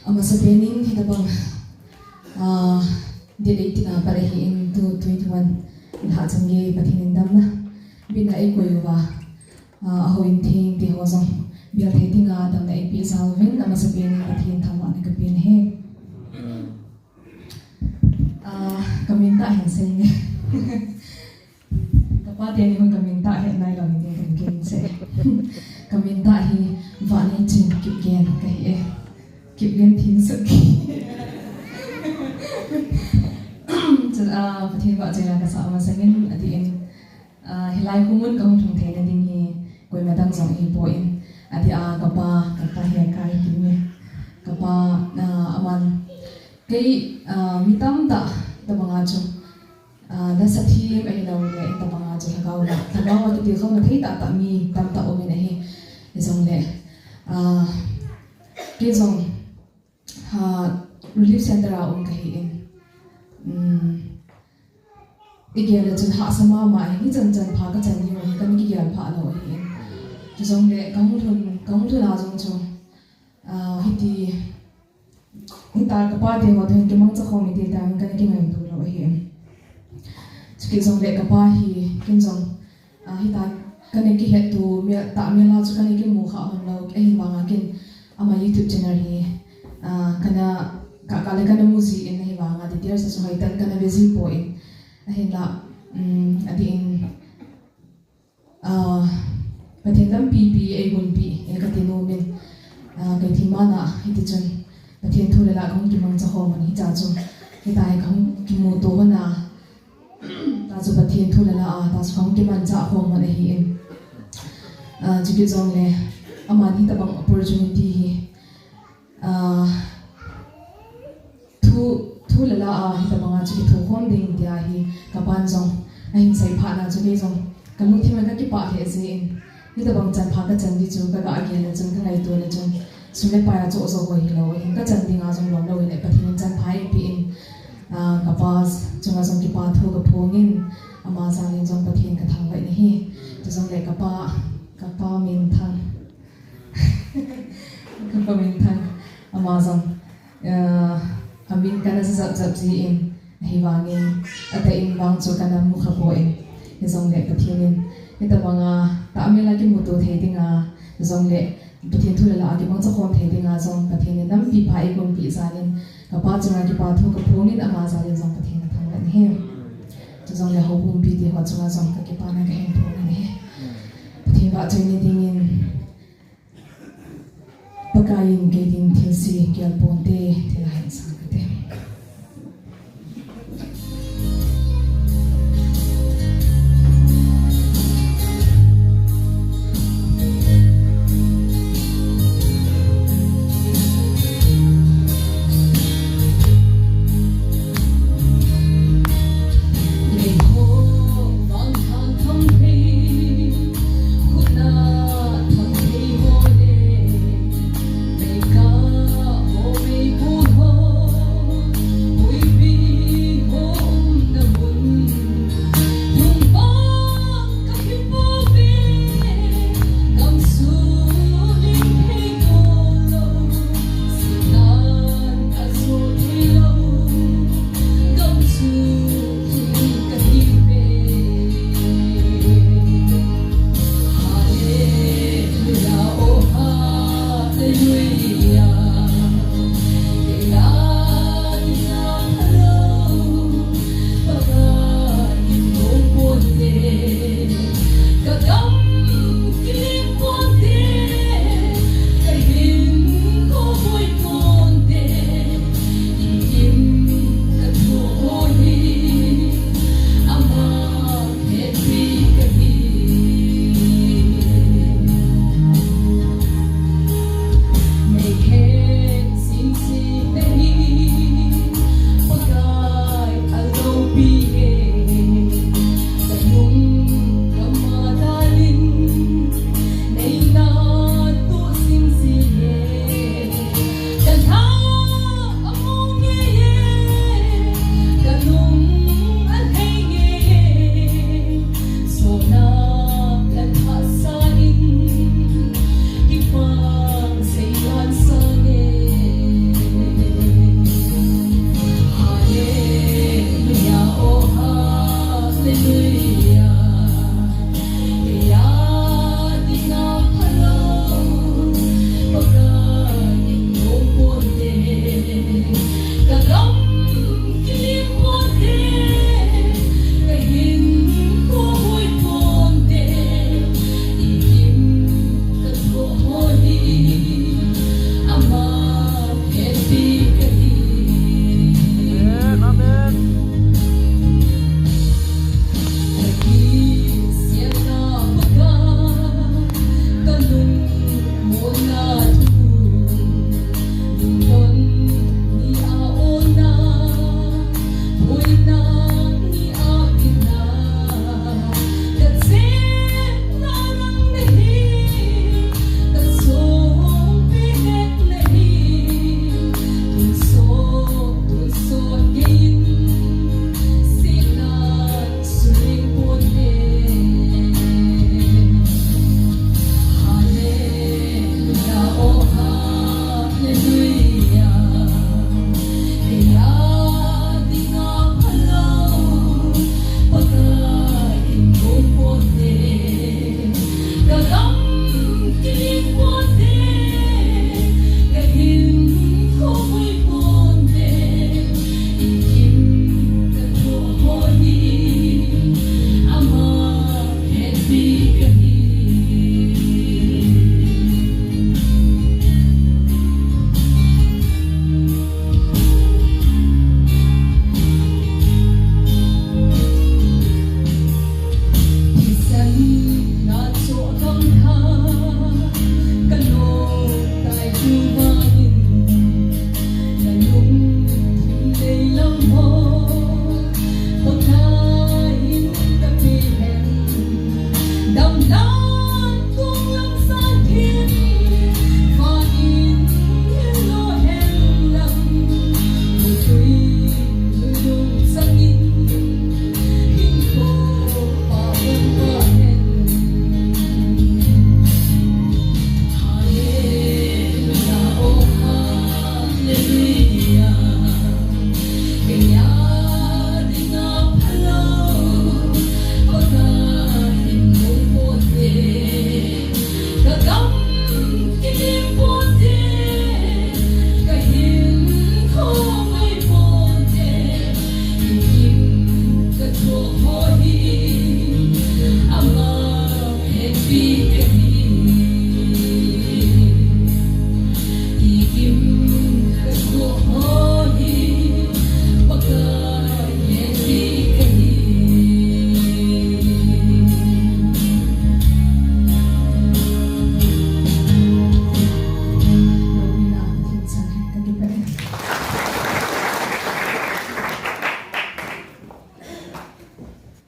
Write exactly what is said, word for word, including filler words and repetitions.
Amasapen in hitabang, ah, date eighteen a pat ahin, two twenty-one in hachang gei Pathen in damna bina eikoi uva, ah, ahouin thengte ho jong bel thei dinga damna eipeh jal uvin, amasapen in Pathen thangvahna kapen ahi. Ah, kamin tah hin sei nge. Kapa teni hung kamin tah hi nailou hiding kahin sei. Kamin tah hi Vaneiching Kipgen kahi e. Kipgen Thingsuk. Chun, ah, Pathen vahchoina kasah masangin, adeh in, ah, hilai khomun kahung lhung theina ding hi koima dang jong ahipoi. Adeh a kapa, kapa hi akai ti nge. Kapa, ah, aman kei, ah, mi tamtah tabanga chu, ah, lasa them ahilouleh, hitabanga chu lhagao la, lhagao a kitilkhouna thei tahtah mi tamtah umin ahi. Hijongle, ah, kei jong, ah, relief center a um kahin, um, igel le chun hahsa mama ahin, hichan chan pha kachan diu ahi, kana kigel phah lou ahin. Chujongle kahung lhun, kahung lhun a jong chu, ah, hiti, hita kapa teho toh hin kimangcha khom iti tah kana kingaito lou ahin. Chukit jongle kapa hi ken jong, ah, hita kana kihetto mel, tahmel a chu kana kimu kha hon lou, ahivanga ken ama YouTube channel hi, ah, kana, ka, kale kana mu jin ahivanga details a chu hoitah in kana ve ji poi. Ahinla, um, adeh in, ah, Pathen lampi pi eigonpeh e kati nomin, ah, kei themma a hitichun Pathen thu le la kahung kimangcha khom un hiche chu, hitia hi kahung kimuto hon a, ta chu Pathen thu le la a, ta chu kahung kimancha khom un ahin. Ah, chukit jongle, aman hitabang opportunity hi, ah, thu, thu le la a, hitabanga chu kithokhom ding tia hi kapan jong ahin seiphat na chu kei jong kalungthim a kakipah lheh jeh in, hitabang chanpha kachan ding chu kaga gel le chun kangaito le chun, sum le pai a choh jo hoi hilou ahin, kachan dinga jong lom lou hile Pathen in chanpha eipeh in, ah, kapa chunga jong kipa thu kaphongin, ama jal in jong Pathen kathangvah in ahi. Chujongle kapa, kapa Minthang, kapa Minthang, ama jong, ah, amin kana jajap jap jin, ahivangin, atah in vang chu kana mukha poi. Hijongle Pathen in hitabanga tahmel a kimuto thei dinga, hijongle Pathen thu le la a kimangcha khom thei dinga jong Pathen in lampi pha eigonpeh jal in, kapa chunga kipa thu kaphongin ama jal in jong Pathen kathangvah in ahi. Chujongle houbung mipite ho chunga jong kakipana kahin phong in ahi. Pathen vahchoina dingin, Pakaiyin kei ding thilse gel ponte, ti la hin sang kate.